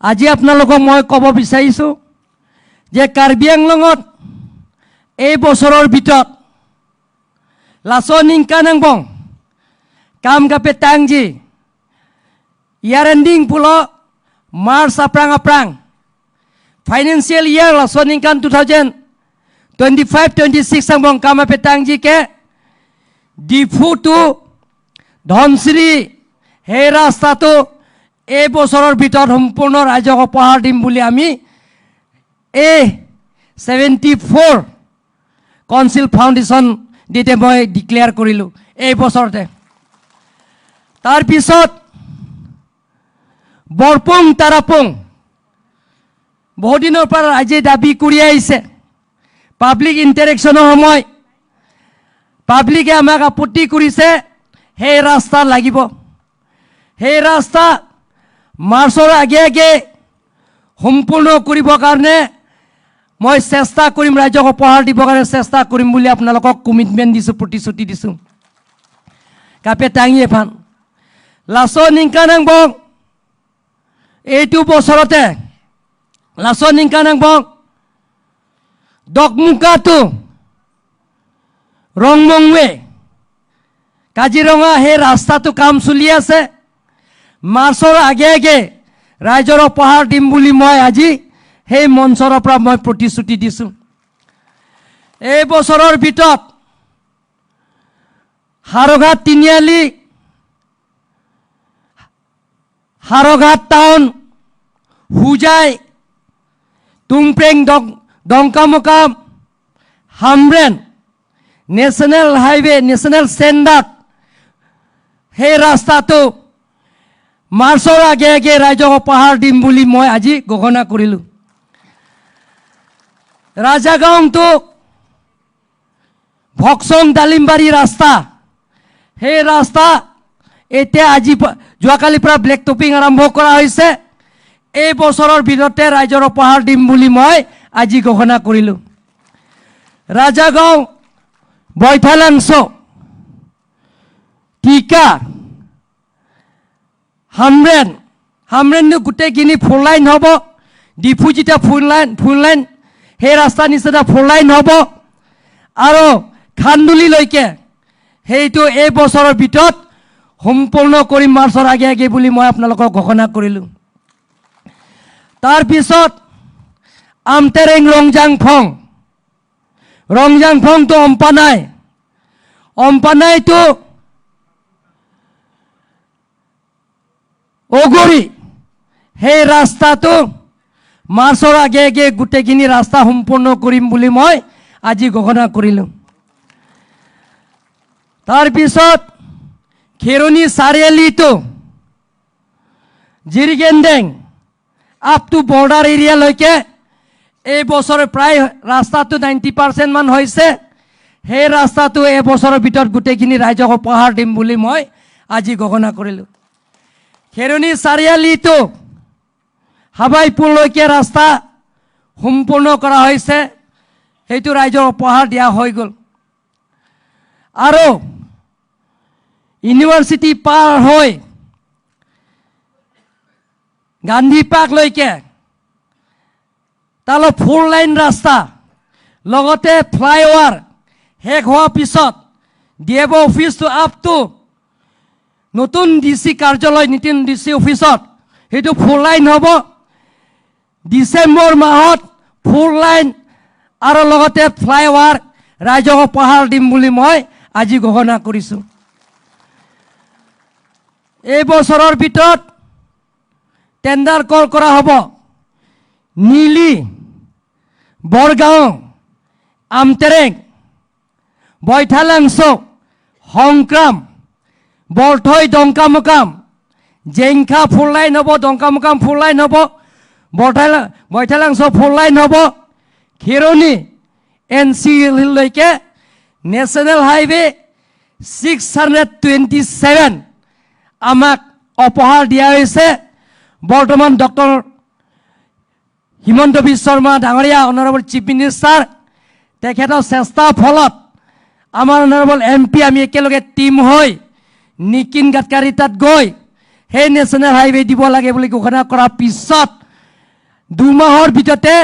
আজি আপোনালোকক মই ক'ব বিচাৰিছোঁ যে কাৰ্বি আংলঙত এই বছৰৰ ভিতৰত লাচন ইংকানাংবং কাম কাপে টাংজি ইয়াৰ এণ্ডিং পুল মাৰ্চ আপ্ৰাং আপ্ৰাং ফাইনেন্সিয়েল ইয়াৰ লাচন ইংকান 2025-26 আংবং কাম আপে টাংজি কে ডিফু টু ধনশিৰি সেই ৰাস্তাটো এই বছৰৰ ভিতৰত সম্পূৰ্ণ ৰাইজক উপহাৰ দিম বুলি আমি এই 74 কাউন্সিল ফাউণ্ডেশ্যন দিতে মই ডিক্লেয়াৰ কৰিলোঁ এই বছৰতে। তাৰপিছত বৰপুং তাৰাপুং বহুদিনৰ পৰা ৰাইজে দাবী কৰি আহিছে। পাব্লিক ইণ্টাৰেকশ্যনৰ সময় পাব্লিকে আমাক আপত্তি কৰিছে, সেই ৰাস্তা লাগিব। সেই ৰাস্তা মাৰ্চৰ আগে আগে সম্পূৰ্ণ কৰিবৰ কাৰণে মই চেষ্টা কৰিম, ৰাইজক উপহাৰ দিবৰ কাৰণে চেষ্টা কৰিম বুলি আপোনালোকক কমিটমেণ্ট দিছোঁ, প্ৰতিশ্ৰুতি দিছোঁ। কাপে টাঙি এফান লাচন ইংকানাংবং এইটো বছৰতে লাচন ইংকানাংবং দকমুকাটো ৰংমংৱে কাজিৰঙা সেই ৰাস্তাটো কাম চলি আছে। মাৰ্চৰ আগে আগে ৰাইজৰ উপহাৰ দিম বুলি মই আজি সেই মঞ্চৰ পৰা মই প্ৰতিশ্ৰুতি দিছোঁ। এই বছৰৰ ভিতৰত Howraghat Tiniali, Howraghat town, Hojai, Tungpreng, Dongkamukam, Hamren national highway, national standard সেই ৰাস্তাটো মাৰ্চৰ আগে আগে ৰাইজক উপহাৰ দিম বুলি মই আজি ঘোষণা কৰিলোঁ। ৰাজাগাঁওটো ভকচং ডালিমবাৰী ৰাস্তা, সেই ৰাস্তা এতিয়া আজি যোৱাকালিৰ পৰা ব্লেক টপিং আৰম্ভ কৰা হৈছে। এই বছৰৰ ভিতৰতে ৰাইজৰ উপহাৰ দিম বুলি মই আজি ঘোষণা কৰিলোঁ। ৰাজাগাঁও বৈঠালাংছ, টিকা, হামৰেন, হামৰেনটো গোটেইখিনি ফ'ৰ লাইন হ'ব। ডিফু যেতিয়া ফ'ৰ লাইন সেই ৰাস্তাৰ নিচিনা ফ'ৰ লাইন হ'ব আৰু খান্দুলিলৈকে সেইটো এই বছৰৰ ভিতৰত সম্পূৰ্ণ কৰিম মাৰ্চৰ আগে আগে বুলি মই আপোনালোকক ঘোষণা কৰিলোঁ। তাৰপিছত আমটেৰেং ৰংজাংফং, ৰংজাংফংটো অম্পানাই, অম্পানাইটো অগৰি সেই ৰাস্তাটো মাৰ্চৰ আগে আগে গোটেইখিনি ৰাস্তা সম্পূৰ্ণ কৰিম বুলি মই আজি ঘোষণা কৰিলোঁ। তাৰপিছত খেৰণি চাৰিআলিটো জিৰিগেণ্ডেং আপ টু বৰ্ডাৰ এৰিয়ালৈকে এই বছৰ প্ৰায় ৰাস্তাটো 90%মান হৈছে। সেই ৰাস্তাটো এই বছৰৰ ভিতৰত গোটেইখিনি ৰাইজক উপহাৰ দিম বুলি মই আজি ঘোষণা কৰিলোঁ। খেৰণি চাৰিআলিটো হাবাইপুৰলৈকে ৰাস্তা সম্পূৰ্ণ কৰা হৈছে, সেইটো ৰাইজক উপহাৰ দিয়া হৈ গ'ল। আৰু ইউনিভাৰ্চিটি পাৰ হৈ গান্ধী পাৰ্কলৈকে তালৈ ফ'ৰ লাইন ৰাস্তা, লগতে ফ্লাইঅভাৰ শেষ হোৱাৰ পিছত ডি এফ অ' অফিচটো আপ টু নতুন ডি চি কাৰ্যালয়, নতুন ডি চি অফিচত সেইটো ফ'ৰ লাইন হ'ব। ডিচেম্বৰ মাহত ফ'ৰ লাইন আৰু লগতে ফ্লাইঅভাৰ ৰাইজক উপহাৰ দিম বুলি মই আজি ঘোষণা কৰিছোঁ। এই বছৰৰ ভিতৰত টেণ্ডাৰ কল কৰা হ'ব নীলি, বৰগাঁও, আমটেৰেং, বৈঠালাংছ, সংক্ৰাম, বৰথৈ, ডংকামুকাম, জেংখা ফ'ৰ লাইন হ'ব, ডংকামুকাম ফ'ৰ লাইন হ'ব, বৈঠালাংছ ফ'ৰ লাইন হ'ব, খেৰণি এন চি হিললৈকে নেশ্যনেল হাইৱে 627 আমাক উপহাৰ দিয়া হৈছে। বৰ্তমান ডক্টৰ হিমন্ত বিশ্ব শৰ্মা ডাঙৰীয়া, অনাৰেবল চিফ মিনিষ্টাৰ, তেখেতৰ চেষ্টাৰ ফলত আমাৰ অনাৰেবল এম পি আমি একেলগে টীম হৈ নীতিন গাডকাৰী তাত গৈ সেই নেশ্যনেল হাইৱে দিব লাগে বুলি ঘোষণা কৰাৰ পিছত 2 মাহৰ ভিতৰতে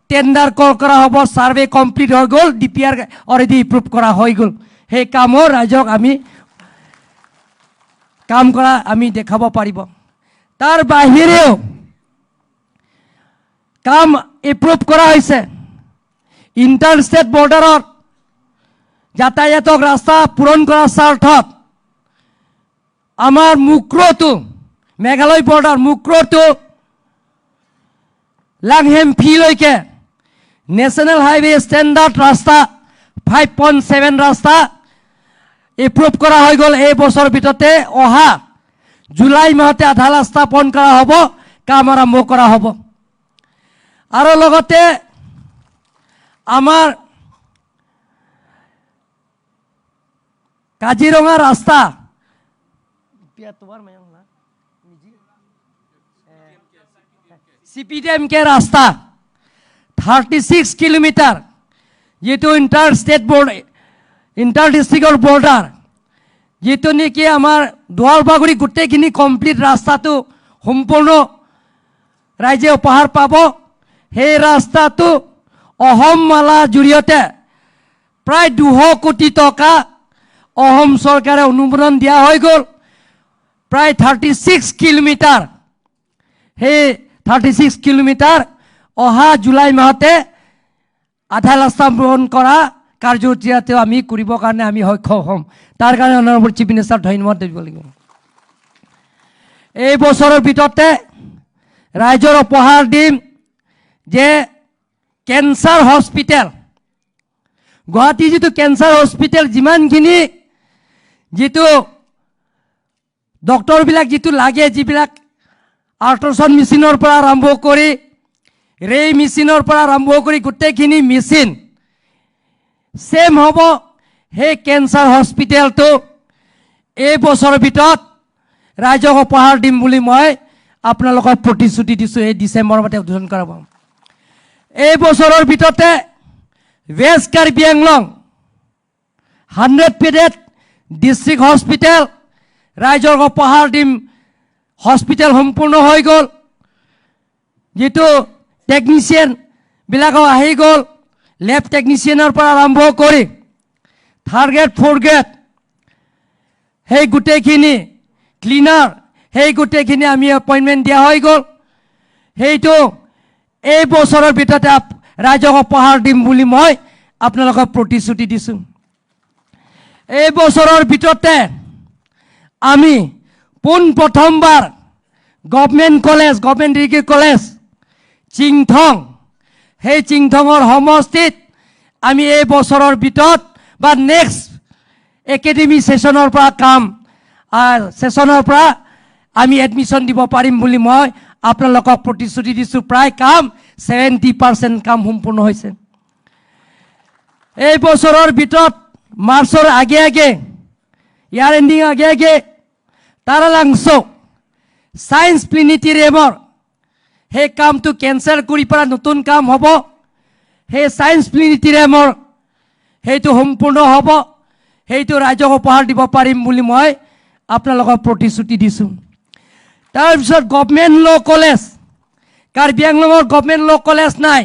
টেণ্ডাৰ কল কৰা হ'ব। ছাৰ্ভে কমপ্লিট হৈ গ'ল, ডিপিআৰ অলৰেডি এপ্ৰুভ কৰা হৈ গ'ল। সেই কামো ৰাইজক আমি কাম কৰা আমি দেখাব পাৰিব। তাৰ বাহিৰেও কাম এপ্ৰুভ কৰা হৈছে। ইণ্টাৰ ষ্টেট বৰ্ডাৰত যাতায়াতক ৰাস্তা পূৰণ কৰাৰ স্বাৰ্থত আমাৰ মুক্ৰটো, মেঘালয় বৰ্ডাৰ মুক্ৰটো লাংহেমফিলৈকে নেশ্যনেল হাইৱে ষ্টেণ্ডাৰ্ড ৰাস্তা 5.7 ৰাস্তা এপ্ৰুভ কৰা হৈ গ'ল। এই বছৰৰ ভিতৰতে অহা জুলাই মাহতে আধা ৰাস্তা পণ কৰা হ'ব, কাম আৰম্ভ কৰা হ'ব। আৰু লগতে আমাৰ কাজিৰঙা ৰাস্তা, চিপিডিএম কে ৰাস্তা 36 কিলোমিটাৰ, যিটো ইণ্টাৰ ষ্টেট বৰ্ড, ইণ্টাৰ ডিষ্ট্ৰিক্টৰ বৰ্ডাৰ, যিটো নেকি আমাৰ দুৱাৰবাগুৰি গোটেইখিনি কমপ্লিট ৰাস্তাটো সম্পূৰ্ণ ৰাইজে উপহাৰ পাব। সেই ৰাস্তাটো অসম মালা জৰিয়তে প্ৰায় 200 কোটি টকা অসম চৰকাৰে অনুমোদন দিয়া হৈ গ'ল। প্ৰায় 36 কিলোমিটাৰ, সেই 36 কিলোমিটাৰ অহা জুলাই মাহতে আধা ৰাস্তা পূৰণ কৰা কাৰ্যসূচীটো আমি কৰিবৰ কাৰণে আমি সক্ষম হ'ম। তাৰ কাৰণে অনাৰেবল চিফ মিনিষ্টাৰ ধন্যবাদ দিব লাগিব। এই বছৰৰ ভিতৰতে ৰাইজৰ উপহাৰ দিম যে কেঞ্চাৰ হস্পিটেল, গুৱাহাটী যিটো কেঞ্চাৰ হস্পিটেল, যিমানখিনি যিটো ডক্টৰবিলাক যিটো লাগে, যিবিলাক আল্ট্ৰাচাউণ্ড মেচিনৰ পৰা আৰম্ভ কৰি, ৰে মেচিনৰ পৰা আৰম্ভ কৰি গোটেইখিনি মেচিন ছেম হ'ব। সেই কেঞ্চাৰ হস্পিটেলটো এই বছৰৰ ভিতৰত ৰাইজক উপহাৰ দিম বুলি মই আপোনালোকক প্ৰতিশ্ৰুতি দিছোঁ। এই ডিচেম্বৰ মাহতে উদ্বোধন কৰাব। এই বছৰৰ ভিতৰতে west Karbi Anglong 100 bedded district hospital ৰাইজক উপহাৰ দিম। হস্পিটেল সম্পূৰ্ণ হৈ গ'ল, যিটো টেকনিচিয়ানবিলাকো আহি গ'ল, লেব টেকনিচিয়ানৰ পৰা আৰম্ভ কৰি থাৰ্ড গ্ৰেড, ফ'ৰ্থ গ্ৰেড, সেই গোটেইখিনি ক্লিনাৰ, সেই গোটেইখিনি আমি এপইণ্টমেণ্ট দিয়া হৈ গ'ল। সেইটো এই বছৰৰ ভিতৰতে ৰাইজক উপহাৰ দিম বুলি মই আপোনালোকক প্ৰতিশ্ৰুতি দিছোঁ। এই বছৰৰ ভিতৰতে আমি পোনপ্ৰথমবাৰ government college, government degree college Chinthong, সেই চিংথঙৰ সমষ্টিত আমি এই বছৰৰ ভিতৰত বা নেক্সট একাডেমি ছেশ্যনৰ পৰা কাম ছেশ্যনৰ পৰা আমি এডমিশ্যন দিব পাৰিম বুলি মই আপোনালোকক প্ৰতিশ্ৰুতি দিছোঁ। প্ৰায় কাম 70% কাম সম্পূৰ্ণ হৈছে। এই বছৰৰ ভিতৰত মাৰ্চৰ আগে আগে, ইয়াৰ এণ্ডিং আগে আগে তাৰালাংছ' ছায়েন্স প্লেনেটেৰিয়ামৰ সেই কামটো কেঞ্চেল কৰি পেলাই নতুন কাম হ'ব। সেই ছায়েন্স প্লেনেটেৰিয়ামৰ সেইটো সম্পূৰ্ণ হ'ব। সেইটো ৰাইজক উপহাৰ দিব পাৰিম বুলি মই আপোনালোকক প্ৰতিশ্ৰুতি দিছোঁ। তাৰপিছত গভমেণ্ট ল' কলেজ, কাৰ্বি আংলঙৰ গভমেণ্ট ল' কলেজ নাই।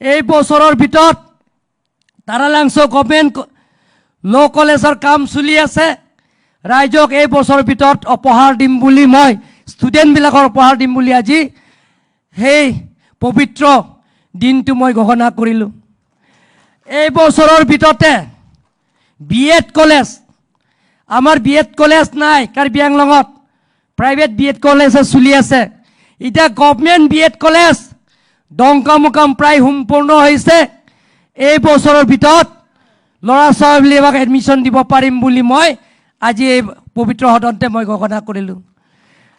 এই বছৰৰ ভিতৰত তাৰালাংছ' গভমেণ্ট ল' কলেজৰ কাম চলি আছে। ৰাইজক এই বছৰৰ ভিতৰত উপহাৰ দিম বুলি মই, ষ্টুডেণ্টবিলাকৰ উপহাৰ দিম বুলি আজি সেই পবিত্ৰ দিনটো মই ঘোষণা কৰিলোঁ। এই বছৰৰ ভিতৰতে বি এড কলেজ, আমাৰ বি এড কলেজ নাই কাৰ্বি আংলঙত, প্ৰাইভেট বি এড কলেজ চলি আছে। এতিয়া government B Ed college Dongkamukam প্ৰায় সম্পূৰ্ণ হৈছে। এই বছৰৰ ভিতৰত ল'ৰা ছোৱালীবিলাক এডমিশ্যন দিব পাৰিম বুলি মই আজি এই পবিত্ৰ সদনতে মই ঘোষণা কৰিলোঁ।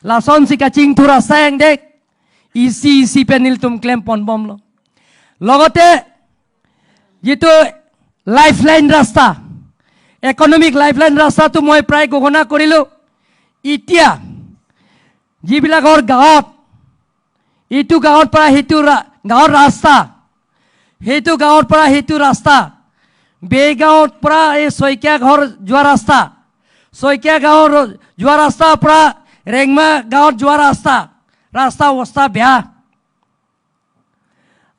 লাচন চিকা চিংথুৰ আছে দে ইচি ইচি পেনিল তুম ক্লেম পনবম ল। লগতে যিটো লাইফ লাইন ৰাস্তা, ইকনমিক লাইফ লাইন ৰাস্তাটো মই প্ৰায় ঘোষণা কৰিলোঁ। এতিয়া যিবিলাকৰ গাঁৱত, ইটো গাঁৱৰ পৰা সিটো গাঁৱৰ ৰাস্তা, সেইটো গাঁৱৰ পৰা সেইটো ৰাস্তা, বেগাঁৱৰ পৰা এই শইকীয়া ঘৰ যোৱা ৰাস্তা, শইকীয়া গাঁৱৰ যোৱা ৰাস্তাৰ পৰা ৰেংমা গাঁৱত যোৱা ৰাস্তা, ৰাস্তা অৱস্থা বেয়া।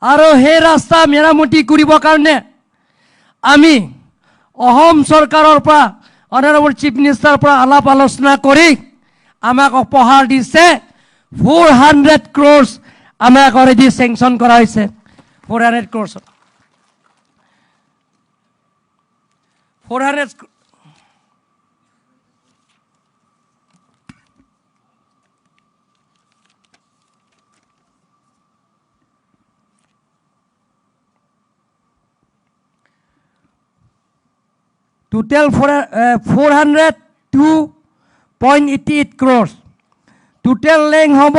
আৰু সেই ৰাস্তা মেৰামতি কৰিবৰ কাৰণে আমি অসম চৰকাৰৰ পৰা, অনাৰেবল চিফ মিনিষ্টাৰৰ পৰা আলাপ আলোচনা কৰি আমাক উপহাৰ দিছে 400 ক্ৰ'ৰ্ছ। আমাক অলৰেডি চেংচন কৰা হৈছে 400 crores, 400 total 402.88 crores. Total length হ'ব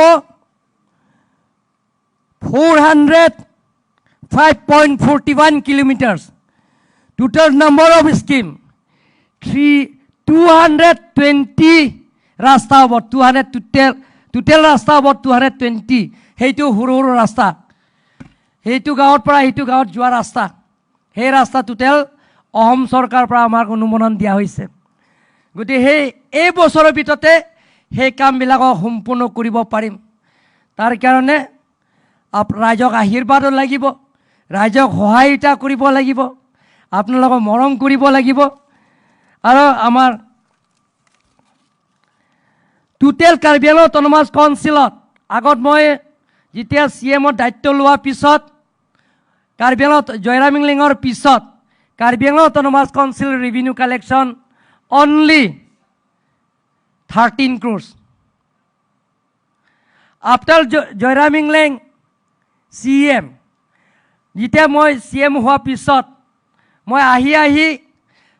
405.41 kilometers. Total number of scheme 220 ৰাস্তা হ'ব, 200 total ৰাস্তা হ'ব 220। সেইটো সৰু সৰু ৰাস্তা, সেইটো গাঁৱৰ পৰা সেইটো গাঁৱত যোৱা ৰাস্তা, সেই ৰাস্তা টোটেল অসম চৰকাৰৰ পৰা আমাক অনুমোদন দিয়া হৈছে। গতিকে সেই এই বছৰৰ ভিতৰতে সেই কামবিলাকক সম্পূৰ্ণ কৰিব পাৰিম। তাৰ কাৰণে ৰাইজক আশীৰ্বাদো লাগিব, ৰাইজক সহায়তা কৰিব লাগিব, আপোনালোকক মৰম কৰিব লাগিব। আৰু আমাৰ টোটেল কাৰ্বি আংলং অট'নমাছ কাউন্সিলত আগত মই যেতিয়া চি এমৰ দায়িত্ব লোৱাৰ পিছত, কাৰ্বি আংলং জয়ৰাম ইংলেঙৰ পিছত Karbi Anglong Autonomous Council revenue collection only 13 crores. After Jairam Engleng CM, যেতিয়া মই চি এম হোৱাৰ পিছত মই আহি আহি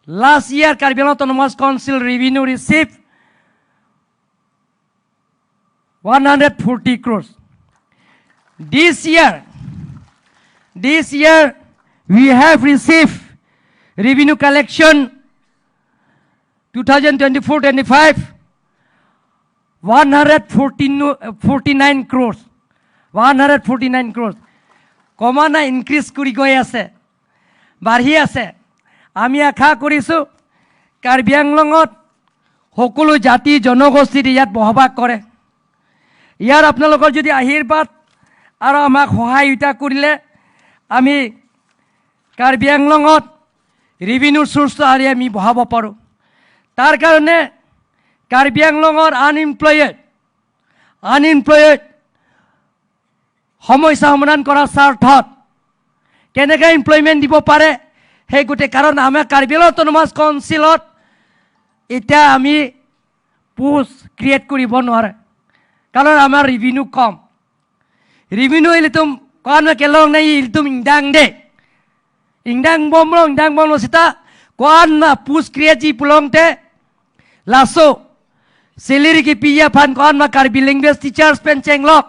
last year Karbi Anglong Autonomous Council revenue receive 140 crores. This year we have received revenue collection 2024-25 149 crores, 149 crores. কমা নাই, increase কৰি গৈ আছে, বাঢ়ি আছে। আমি আশা কৰিছোঁ কাৰ্বি আংলঙত সকলো জাতি জনগোষ্ঠীৰ ইয়াত বসবাস কৰে। ইয়াৰ আপোনালোকৰ যদি আশীৰ্বাদ আৰু আমাক সহায়তা কৰিলে আমি কাৰ্বি আংলঙত ৰেভিনিউ চ'ৰ্চটো আৰু আমি বঢ়াব পাৰোঁ। তাৰ কাৰণে কাৰ্বি আংলঙৰ আনএমপ্লয়ড সমস্যা সমাধান কৰাৰ স্বাৰ্থত কেনেকৈ এমপ্লয়মেণ্ট দিব পাৰে, সেই গোটেই কাৰণ আমাৰ কাৰ্বি আংলং অট'নমাছ কাউন্সিলত এতিয়া আমি পোষ্ট ক্ৰিয়েট কৰিব নোৱাৰে, কাৰণ আমাৰ ৰেভিনিউ কম। ৰেভিনিউ ইলিতুম কোৱা কেলং নাই ইলিতুম ইংদাং দে ইংদাং বম ইংদাং বম sita kuan na post create ji pulong te laso salary ki piya phan kuan ma Karbi language teachers pen chenglok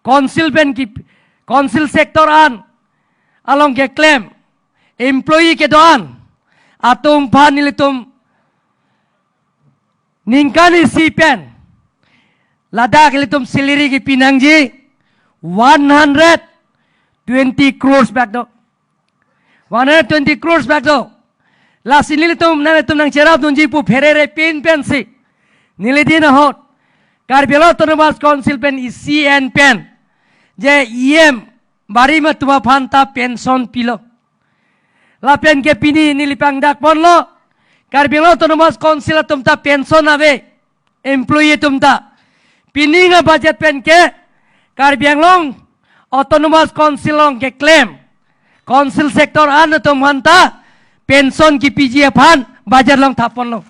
council pen ki council sector an along ke claim employee ke doan atum phan ilitum ningkani si pen Ladakh ilitum salary ki pinangji 120 crores back do, 120 crores back do. La sinilitum nanitum nang cherap nunji pu ferere pin pen si nilidin hot Karbi Autonomous Council pen ECN pen je EM bari ma tuma phanta pension pilo la pen ke pini nilipang dak pon lo Karbi Autonomous Council tumta pension ave employee tumta pini nga budget pen ke Karbi Anglong Autonomous Council long ke claim council sector an tum hanta pension ki PGF han budget long thapon lo.